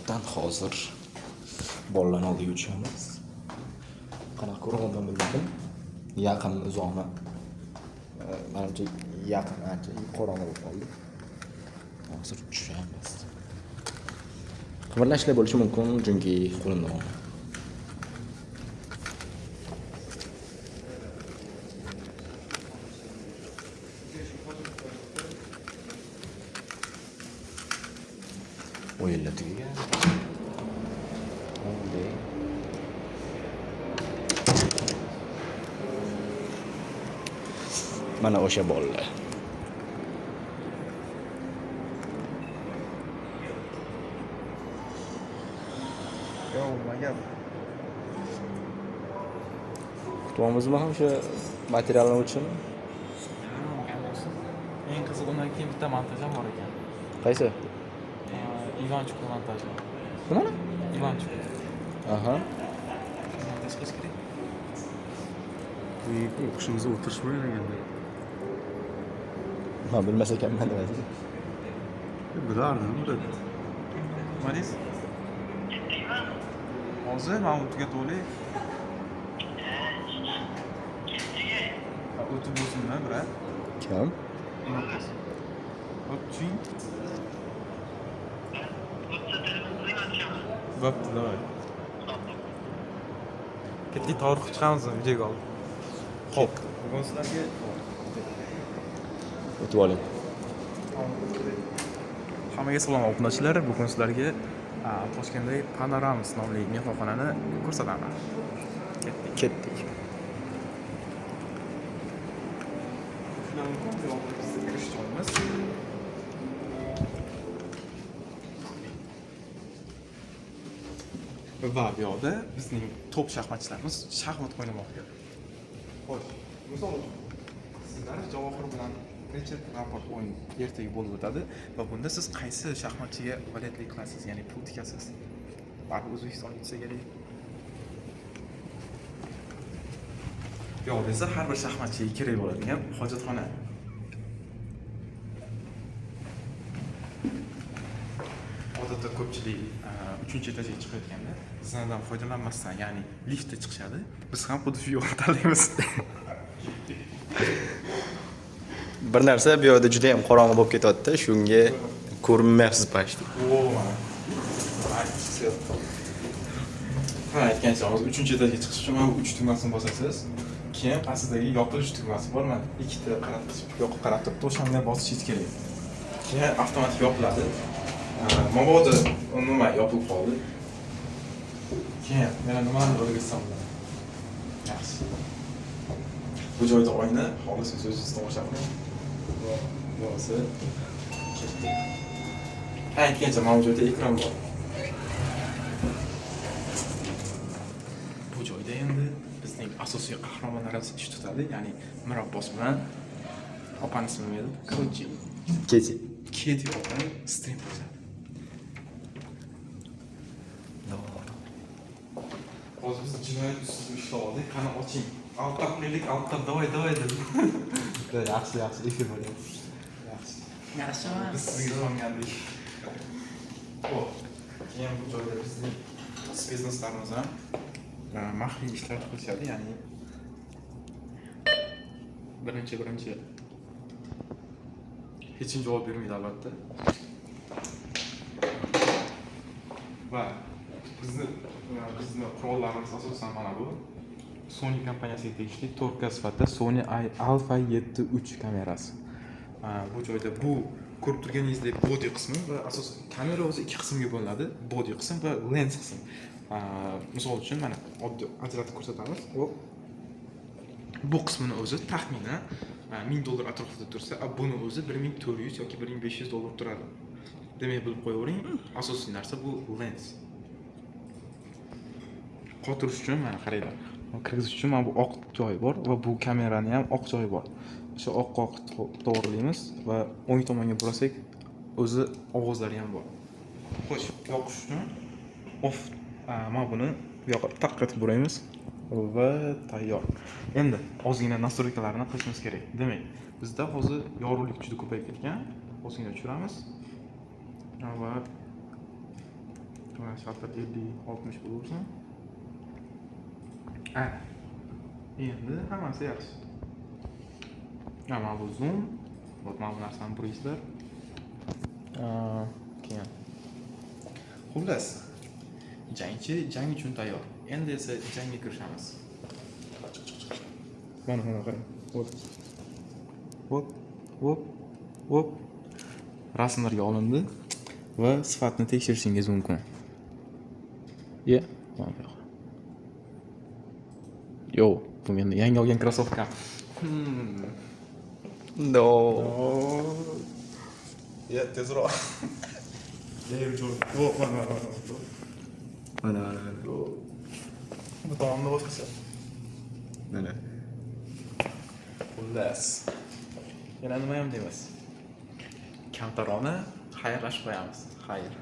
Maktabdan hozir bolalarni oldiga uchamiz. Qanaqa ko'ryapman bilmadim. Yaqinmi, uzoqmi? Manimcha yaqin, ancha qorong'i bo'lib qoldi. Hozir tushamiz. Qimirlashlar bo'lishi mumkin, chunki qo'limda olma. O'yinlar tugagan. Bunday. Mana o'sha bolalar. Yo, nima gap? Kutyapmizmi ham o'sha materialni uchun? Eng qizig'i undan keyin bitta montaj ham bor ekan. Qaysi? Ivanchuk montaji. Nimani? Ivanchuk. Aha. Montaj qilish kerak. O'qishimizda o'tirishmagan ekanda. Man bilmas ekanman nima. Bilardim, bir. Nima deysiz? Hozir mana bu tugatib olay. O'tib bo'lsinmi, brat? Kim? Hop, tushing. Bo'pti, давай. Ketdik, to'g'ri qilib chiqamiz videoga olib. Xo'p, bugun sizlarga O'tib oling. Hammaga salom obunachilar. Bugun sizlarga Toshkentdagi Panorama nomli mehmonxonani ko'rsataman. Ketdik. Ketdik. Bizni kirish joyimiz. Va bu yoqda bizning top shaxmatchilarimiz shaxmat o'ynamoqda. Xo'sh, misol uchun sizlar Javohir bilan Richard Rapport o'yin ertaga bo'lib o'tadi va bunda siz qaysi shaxmatchiga valetlik qilasiz, ya'ni pul tikasiz? Baribir O'zbekiston yutsa kerak. Bu yoqda esa har bir shaxmatchiga kerak bo'ladigan hojatxona. Odatda ko'pchilik uchinchi etajga chiqayotganda zinadan foydalanmasdan, ya'ni liftda chiqishadi. Biz ham xuddi shu yo'lni tanlaymiz. Bir narsa, bu yoqda juda ham qorong'i bo'lib ketyapti, shunga ko'rinmayapsiz почти. O, mana. Ha, aytgancha, hozir uchinchi etajga chiqish uchun mana bu uch tugmasini bosasiz. Keyin pastidagi yopilish tugmasi bor, mana ikkita qaratib, yoqib qarab turibdi, o'shanda bosishingiz kerak. Keyin avtomatik yopiladi. Mabodo umuman yopilib qoldi. Keyin yana nimani o'rgatsam bo'ladi? Yaxshi. Bu joyda oyna, xohlasangiz o'zingiz tomosha qiling. Bo'lmasa ketdik. Ha, aytgancha, mana bu joyda ekran bor. Bu joyda endi bizning asosiy qahramonlarimiz ish tutadi, ya'ni Mirabbos bilan opani ismi nima edi? Keti. Keti. Keti opa stream qilishadi. Hozir biz jinoyat ustida ishlab oldik. Qani oching. Alt-tab qilaylik, alt-tab, давай, давай dedi. Yaxshi, yaxshi, efir bo'lyapti. Yaxshi. Yaxshimi? Biz sizga ishongandik. Xo'p, keyin bu joyda bizning bizneslarimiz ham maxfiy ishlar qilishadi, ya'ni birinchi hech kim javob bermaydi albatta. Va bizni qurollarimiz asosan mana bu Sony kompaniyasiga tegishli 4K sifatida Sony Alpha 7 III kamerasi. Bu joyda bu ko'rib turganingizdek body qismi va asosan kamera o'zi ikki qismga bo'linadi. Body qism va lens qism. Misol uchun mana oddiy ajratib ko'rsatamiz. Bu qismini o'zi taxminan 1000 dollar atrofida tursa, buni o'zi 1400 yoki 1500 dollar turadi. Demak, bilib qo'yavering, asosiy narsa bu lens. Qotirish uchun mana qaranglar. Kirgizish uchun mana bu oq joyi bor va bu kamerani ham oq joyi bor. O'sha oqqa oq to'g'rilaymiz va o'ng tomonga burasak, o'zi ovozlari ham bor. Xo'sh, yoqish uchun off, mana buni bu yoqqa taq etib buraymiz va tayyor. Endi ozgina настройкаларni qilishimiz kerak. Demak, bizda hozir yorug'lik juda ko'payib ketgan. Ozgina tushiramiz. Va Mana shutter 50, 60 bo'laversin. Ana. Endi hammasi yaxshi. Ha, mana bu zoom. Вот mana bu narsani buraysizlar. Keyin. Xullas, jangchi jang uchun tayyor. Endi esa jangga kirishamiz. Mana, mana qarang. Вот. Вот, вот, вот. Rasmlarga olindi va sifatini tekshirishingiz mumkin. Ye, mana bu yoq. Yo, bu meni yangi olgan krossovkam. No. Ya, tezroq. Air Jordan. Yo'q, mana, mana, mana. Mana, mana, mana. Bu tomonda boshqacha. Mana. Xullas. Yana nima ham deymiz? Kamtarona xayrlashib qo'yamiz. Xayr.